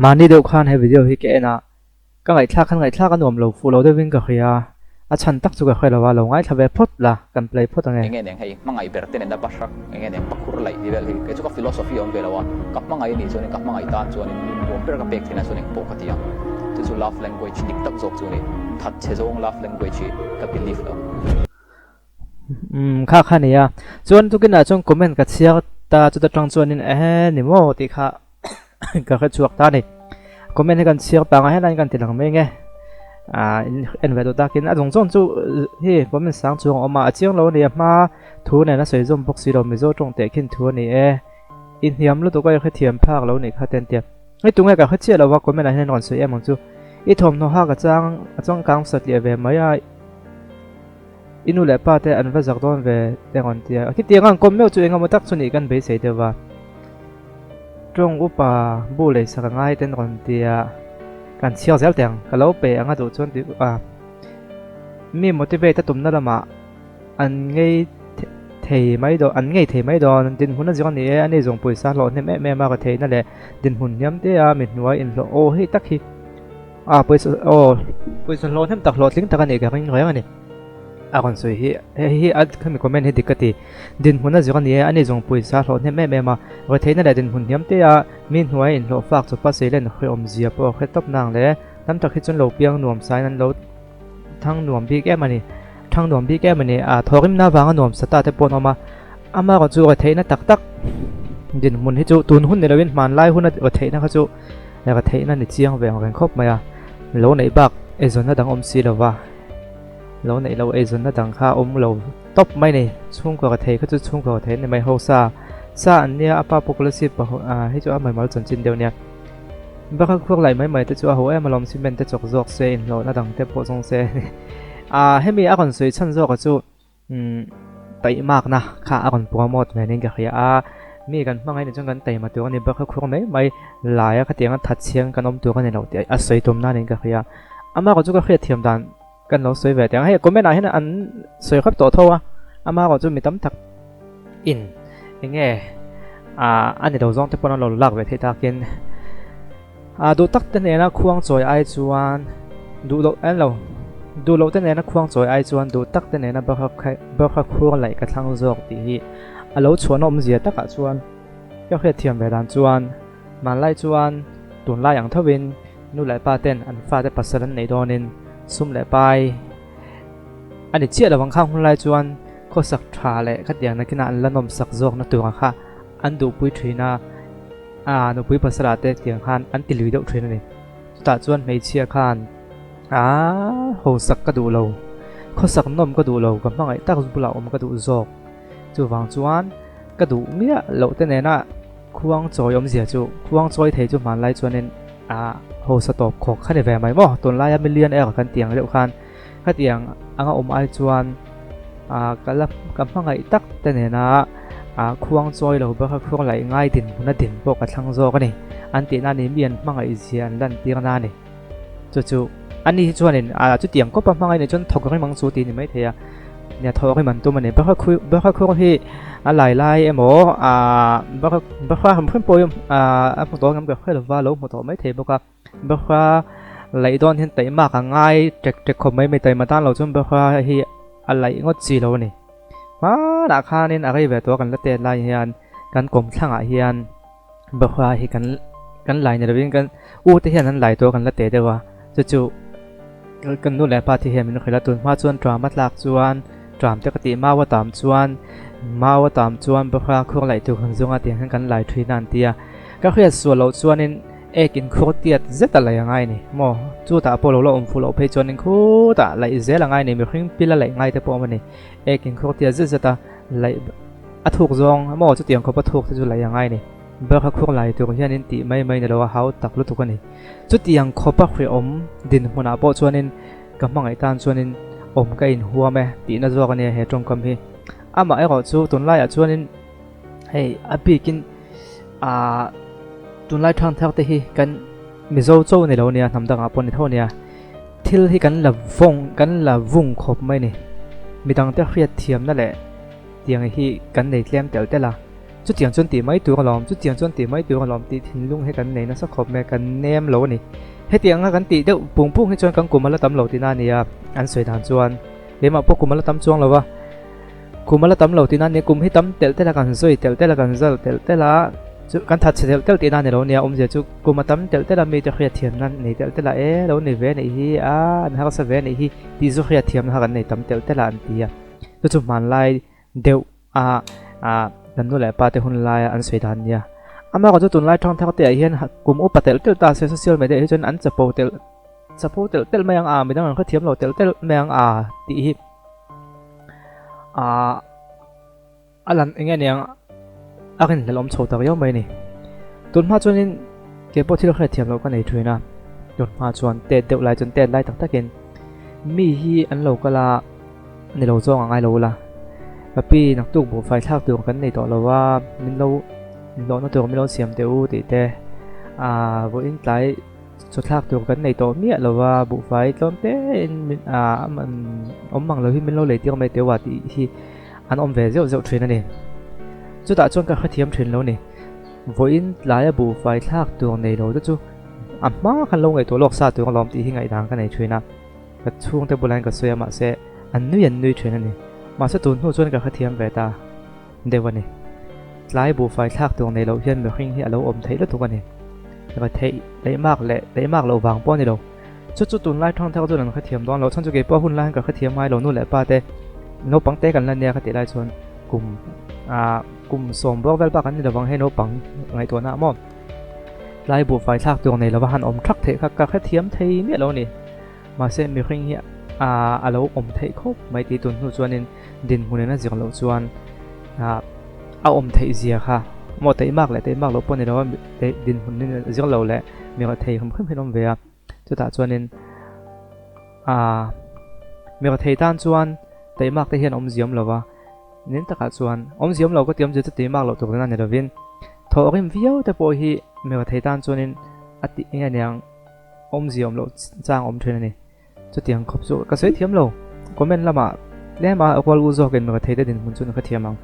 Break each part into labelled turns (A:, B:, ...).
A: Mahni deuh khan he video hi ka en a, ka ngaihthlak khan ngaihthlak a nuam lo fuh lo deuhin ka hria a, a chhan tak chu ka hre lo a, lo ngaithla ve phawt la, kan play phawt ange.
B: Enge neng hei hmangaih ber te nena bahrak enge neng pakhur laih ti vel hi kei chu ka philosophy a awm ve lo a, ka hmangaih anih chuanin ka hmangaih tan chuanin nun nuam ber ka pek theihna chuan engpawh ka ti ang. Chu chu love language dik tak zawk chu a ni. That chhe zawng love language hi ka believe lo.
A: Umm kha kha nia. Chuan tukinah chuan comment ka chhiar ta chuta tang chuanin ehe ni maw tih kha ka hre chhuak ta a ni. Comment hi kan chhiar pang a helaiin kan ti lang mai nge. Ah in en ve duh takin a zawng zawng chu hi comment sang chuang a awm a, a chiang lo a ni a hma thu nen a sawi zawm bawk si lo Mizo tawng teh khin thu a ni e. I hniam lutuk a i hrethiam phak lo nih kha te an ti a. Hei tunge ka hre chiah lo va comment ah hian rawn sawi em ang chu. I thawmhnaw hak a chang a changkang satliah ve mai a. I nu leh pa te an va zak dawn ve te rawn ti a, khitiang ang kawm meuh chu engemaw tak chu nih kan beisei deuh va. Tawng upa bu lei sak a ngai ten rawn ti a, kan chhiar zel teh ang, ka lo pe ang a duh chuan ti a. Mi motivate a tumna lamah an ngei thei mai dawn, an ngei thei mai dawn, dinhmun a zir a ni e, ani zawng pawisa hlawh hnem em em a ka theihna leh dinhmun hniam te a mi hnuai inhlawh aw hei tak hi. A pawisa aw pawisa hlawh hnem tak hlawhtling tak a nih ka ring reng a ni. A rawn sawi hi hei hi a khami comment hi dik ka ti. Dinhmun a zir a ni e, ani zawng pawisa hlawh hnem em em a, retheihna leh dinhmun hniam te a mi hnuai inhlawh fak chawpa seilen hreawm zia pawh a hre tawp nang le. Tam tak hi chuan lo piang nuam sain an lo thang nuam bik em a ni. Thang nuam bik em a ni. A thawhrimna avanga nuam sa ta te pawh an awm a, amaherawh chu retheihna tak tak dinhmun hi chu tun hun ni loin hmanlai huna retheihna kha chu Retheihna ni chiang ve ang reng khawp mai a, lo neih bak eizawnna dang awm si lova, lo neih loh eizawnna dang kha awm lo tawp mai ni, chhungkaw rethei kha chu chhungkaw rethei an ni mai ho sa sa an nia a pa pawh Kolasib pahawh ah hei chu a mai mal chanchin deuh nia, bakha khuak laih mai mai te chu a ho em alawm cement te chawk zawk se inhlawhna dang te pawh zawng se ah hemi a rawn sawi chhan zawk a chu. Umm taihmakna kha a rawn promote ve niin ka hria a, mi kan hmangaih nih chuan kan taima tur a ni bawk a, khur mai mai laia khatianga that chhiang kan awm tur a ni lo tih a sawi tumna niin ka hria. Amaherawh chu ka hriatthiam dan kan lo sawi ve teh ang, hei comment ah hian an sawi hrep tawh tho a, amaherawh chu mi tam tak in eng nge ah a ni lo zawng te pawn an lo lak ve theih takin Ah duh tak te nena khuang chawi ai chuan duh loh en lo duh loh te nena khuang chawi ai chuan duh tak te nena bakha bakha khuang laih ka thlang zawk tih hi a lo chhuahna awmzia takah chuan ka hriatthiam ve dan chuan hmanlai chuan tunlai ang thovin nu leh pa ten an fate pasal an neih dawnin sum leh pai a ni chiah lovang khang hunlai chuan khawsak tha leh khatiang nakinah an la nawmsak zawkna tura kha an duhpui thin a. A nupui pasala te tiang khan an ti lui deuh thin a ni. Chutah chuan hmeichhia khan a hausak ka duh lo, khawsak nawm ka duh lo, ka hmangaih tak bulah awm ka duh zawk. Chuvang chuan ka duh miah loh te nena khuang chawi awmzia chu khuang chawi thei chu hmanlai chuanin a hausa tawp khawk kha ni ve mai maw. Tunlaia millionaire kan tiang deuh khan khatiang anga awm ai chuan ah ka la ka hmangaih tak te nena ah khuang chawi lo bawk a khuang laih ngai din hmun a din pawh ka thlang zawk a ni an tihna a ni mi an hmangaih zia an lan tir na a ni chu chu ani hi chuanin ah chutiang kawp a hmangaih nih chuan thawk rim ang chu tih a ni maithei a nia thawk rim an tum a ni bawk a khui bawk a khuang hi a lai lai emaw ah bawk a bawk a hrim hrim pawh hi ah a hmu tawh ang em ka hre lova lo hmu tawh maithei bawk a. Bawkha laih dawn hian taihmak a ngai ṭek ṭek khawp mai mai taima tan lo chuan bawkha hi a laih ngawt chi lo a ni. Hmanah khanin a rei ve tawh a kan la tet lai hian kan kawmthlangah hian bawkha hi kan kan lai ni lovin kan u te hian an lai tawh a kan la teh deuh a chu chu kan nu leh pa te hian min hrilh a tun hma chuan ṭam a tlak chuan ṭam te ka tih mau a tam chuan mau a tam chuan bawkha khuang laih tur kan zawng a tiang hian kan lai ṭhin a an ti a ka hriat sual loh chuanin Ek in khur tiat zet a laih a ngai ni maw? Chutah pawh lo la awm fuh loh phei chuan in khutah laih zel a ngai ni, mihring pil a laih ngai te pawh awm a ni. Ek in khur tiat zet zet a laih a thuk zawng maw chutiang khawp a thuk te chu laih a ngai ni. Berkha khur lai tur hian in tih mai mai ni lo a hau tak lutuk a ni. Chutiang khawp a hrehawm dinhmunah pawh chuanin ka hmangaih tan chuanin awm ka inhuam e tihna zawk a nia he tawngkam hi. Amah erawh chu tunlaiah chuanin Hei a bikin ah tunlai thang thar te hi kan Mizo cho ni lo nia hnam dangah pawh ni tho nia thil hi kan la vawng kan la vung khawp mai ni midang te hriat thiamna leh tiang hi kan nei tlem telh telh a. Chutiang chuan tih mai tur alawm, chutiang chuan tih mai tur alawm tih thinlung hi kan nei nasa khawp mai a, kan nem lo a ni. Hetianga kan tih deuh pung pung hi chuan kan kum a la tam lo tihna a ni a, an sawi dan chuan keimah pawh kum a la tam chuang lo va, kum a la tam lo tihna a ni a, kum hi tam telh telh a kan sawi telh telh a kan zal telh telh a, chu kan that chhe telh telh tihna a ni lo nia, awmzia chu kum a tam telh telh a mite hriatthiamna nei telh telh a, e lo ni ve a nih hi a, an harsa ve a nih hi tih chu hriatthiamna kha kan nei tam telh telh a an ti a, chu chu hmanlai deuh a kan nu leh pa te hun laia an sawi dan nia. Amaherawh chu tunlai thang thar te ah hian kum upa telh telh ta se social media hi chuan an chapo telh chapo telh telh mai ang a midang an hrethiam lo telh telh mai ang a tih hi ah a lan eng nge niang a rinhlelh awm chho ta riau mai a ni. Tun hma chuanin kei pawh thil hriatthiam loh ka nei thin a, tun hma chuan tet deuh lai chuan tet lai tak takin mi hi an lo kal a. Ni lo zawng a ngai lo ula. Papi, naktuk buhfai thlak tur kan nei tawh lo a, min lo inhlawhna tur min lo siam teh u tih te. Aaa vawiin tlai chaw thlak tur kan nei tawh miah lo a, buhfai tlawm te in min aaa awm mang lo hi min lo lei tir mai teh u a tih hi an awm ve zeuh zeuh thin a ni. Chutah chuan ka hrethiam thin lo ni. Vawiin tlaia buhfai thlak tur nei lo te chu a hma khan lo ngaihtuah lawk sa tur alawm tih hi ngaihdan ka nei thin a. Ka chhungte bulah hian ka sawi a mahse an nui an nui thin a ni. Mahse tun hnu chuan ka hrethiam ve ta deuh a ni. Tlai buhfai thlak tur nei loh hian mihring hi a lo awm theih lutuk a ni. Ka theih daihmak leh daihmak loh vang pawh a ni lo. Chu chu tunlai thang thar chuan an hrethiam dawn lo. Chhan chu keipawh hun lai hian ka hrethiam ngai lo nu leh pa te naupang te kan la nia ka tih lai chuan kum ah kum sawm bawk vel bak an ni lovang hei naupang ngaihtuahna ah maw. Tlai buhfai thlak tur nei lova han awm thak theih kha ka hrethiam thei miah lo a ni. Mahse mihring hi a lo awm theih khawp mai tih tun hnu chuanin dinhmunin a zir loh chuan a awm theih zia kha maw teimak leh teimak loh pawh ni lo a dinhmunin a zir lo leh mi rethei hrim hrim hi an awm ve a, chutah chuanin mi rethei tan chuan teimak te hian awmzia awm lo va, nin takah chuan awmzia awm lo ka ti awmzia chu teimak loh tur na ni lovin thawhrim viau te pawh hi mi rethei tan chuanin a tih eng aniang. Awmzia awm loh chang awm thin a ni. Chutiang khawp chu ka sawi thiam lo. Comment lamah tlem a rual u zawkin retheih te dinhmun chu ka thiam ang.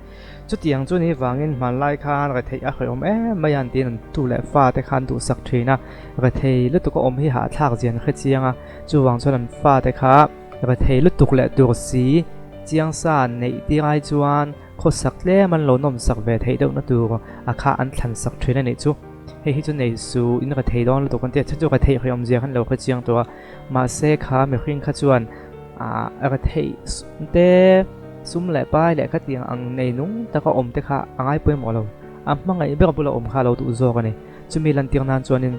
A: Chutiang chu ni vangin hmanlai khan retheih a hrehawm em mai a an tiin an tu leh fa te khan duhsak thin a. Rethei lutuk a awm hi hahthlak zia an hre chiang a. Chuvang chuan an fa te kha rethei lutuk leh tur si chiang sa neih tir ai chuan khawsak tlem an lo nawmsak ve theih deuhna tur a kha an thlansak thin a nih chu. Hei hi chu nei su in ka thei dawn lutuk an ti a, chhan chu ka theih hrehawm zia khan lo hre chiang tawh a, mahse kha mihring kha chuan ah ka theih te sum leh pai leh khatiang ang nei nung taka awm te kha a ngai pawimawh lo, a hmangaih ber bula awm kha a lo duh zawk a ni. Chumi lantir nan chuanin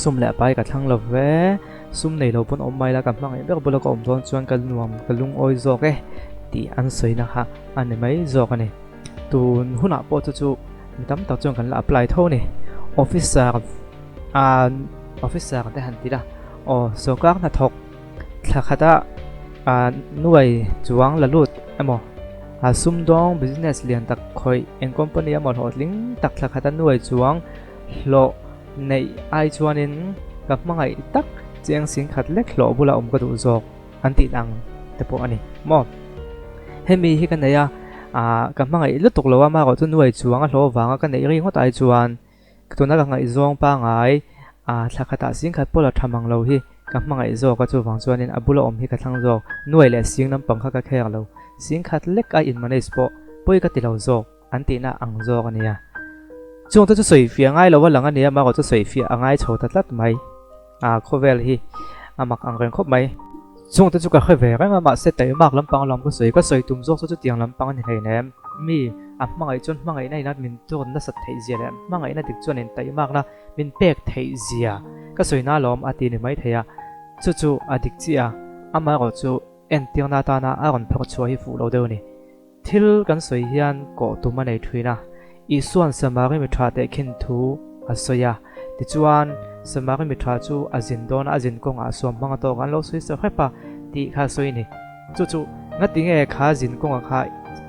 A: sum leh pai ka thlang lo ve, sum nei lo pawn awm mai la ka hmangaih ber bula ka awm dawn chuan ka nuam ka lungawi zawk e tih an sawina kha a ni mai zawk a ni. Tun hunah pawh chu chu mi tam tak chuan kan la apply tho a ni. Officer ah officer te han ti la aw sorkar hnathawk thla khata ah nuai chuang la lut emaw ah sumdawng business lian tak khawih eng company emaw hlawhtling tak thla khata nuai chuang hlawh neih ai chuanin ka hmangaih tak cheng sing khat lek hlawh bula awm ka duh zawk. An tih ang te pawh a ni maw? Hemi hi ka nei a, ah ka hmangaih lutuk lo a, amaherawh chu nuai chuang a hlawh avanga ka neih ri ngawt ai chuan tuna ka ngaihzawng pangngai ah thla khatah sing khat pawh la tha mang lo hi ka hmangaih zawk a, chuvang chuanin a bula awm hi ka thlang zawk, nuai leh sing lampang kha ka kher lo, sing khat lek a in manage pawh pawi ka ti lo zawk an tihna ang zawk a nia. Chungte chu sawi fiah ngai lo a lang a nia, amaherawh chu sawi fiah a ngai chho ta tlat mai. A khawvel hi a mak ang reng khawp mai. Chungte chu ka hre ve reng a, mahse taimak lampang lam ka sawi ka sawi tum zawk chu chutiang lampang a ni hleinem. Mi a hmangaih chuan hmangaihna ina min turn nasat theih zia leh hmangaihna dik chuan in taimakna min pek theih zia ka sawi na lawm a ti ni mai thei a. Chu chu a dik chiah a, amaherawh chu entirna atana a rawn phawrh chhuah hi fuh lo deuh a ni. Thil kan sawi hian kawh tum a nei thin a, Isua'n Samari mi tha tehkhin thu a sawi a. Tichuan, Samari mi tha chu a zin dawn a, a zin kawngah suam hmang a tawk a, an lo sawi sa hrep a tih kha a sawi a ni. Chu chu, ngatinge kha zin kawngah kha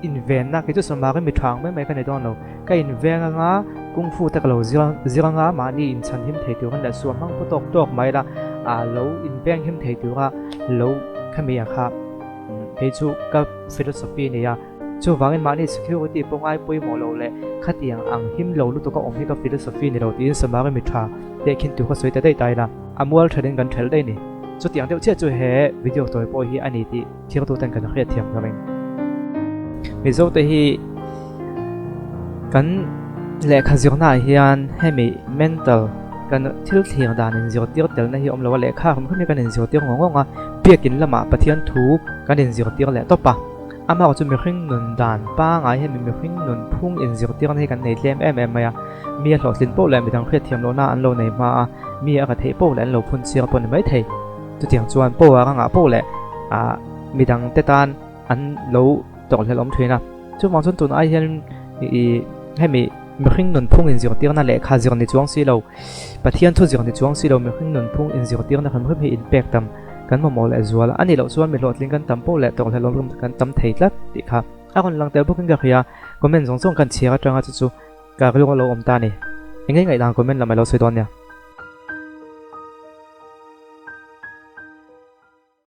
A: invenna, kei chu Samari mi tha ang mai mai ka ni dawn lo, ka inveng anga kung fu te ka lo zir anga mahni inchhan him thei turin leh suam hmang pawh tawk tawk mai la, lo inveng him thei tura lo khami ang kha. Kei chu ka philosophy a ni a. Chuvangin mahni security pawh ngai pawimawh lo leh khatiang ang him lo lutuk a awm hi ka philosophy ni lo tiin Samari mi tha tehkhin tur ka sawi ta daih ta ila, a mual thelin kan thelh daih ni. Chutiang deuh chiah chu he video tawi pawh hi a ni tih thirtuten kan hriat thiam ka ring. Mizo te hi kan lehkha zirnaah hian hemi mental kan thil thlir dan inzirtir telna hi awm lo a, lehkha hrim hrim hi kan inzirtir ngawng ngawng a, biakin lamah Pathian thu kan inzirtir leh tawp a. Amah chu mihring nun dan pangai hemi mihring nun phung inzirtirna hi kan nei tlem em em mai a, mi a hlawhtlin poh leh midang hriatthiam lohna an lo nei hma a, mi a ka theih poh leh an lo phun chiang pawh ni mai thei. Chutiang chuan power a ngah poh leh ah midang te tan an lo tawrhhlelh awm thin a. Chuvang chuan tun ai hian ih hemi mihring nun phung inzirtirna lehkha zir ni chuang si lo, Pathian thu zir ni chuang si lo mihring nun phung inzirtirna hrim hrim hi inpek tam Kan mamawh leh zual a nih loh chuan mi hlawhtling kan tam poh leh tawrhhlelh awm kan tam thei tlat tih kha a rawn lang tel bawkin ka hria. Comment zawng zawng kan chhiar atanga chu chu ka rilru a lo awm ta a ni. Engei ngaihdan comment lam a lo sawi dawn nia.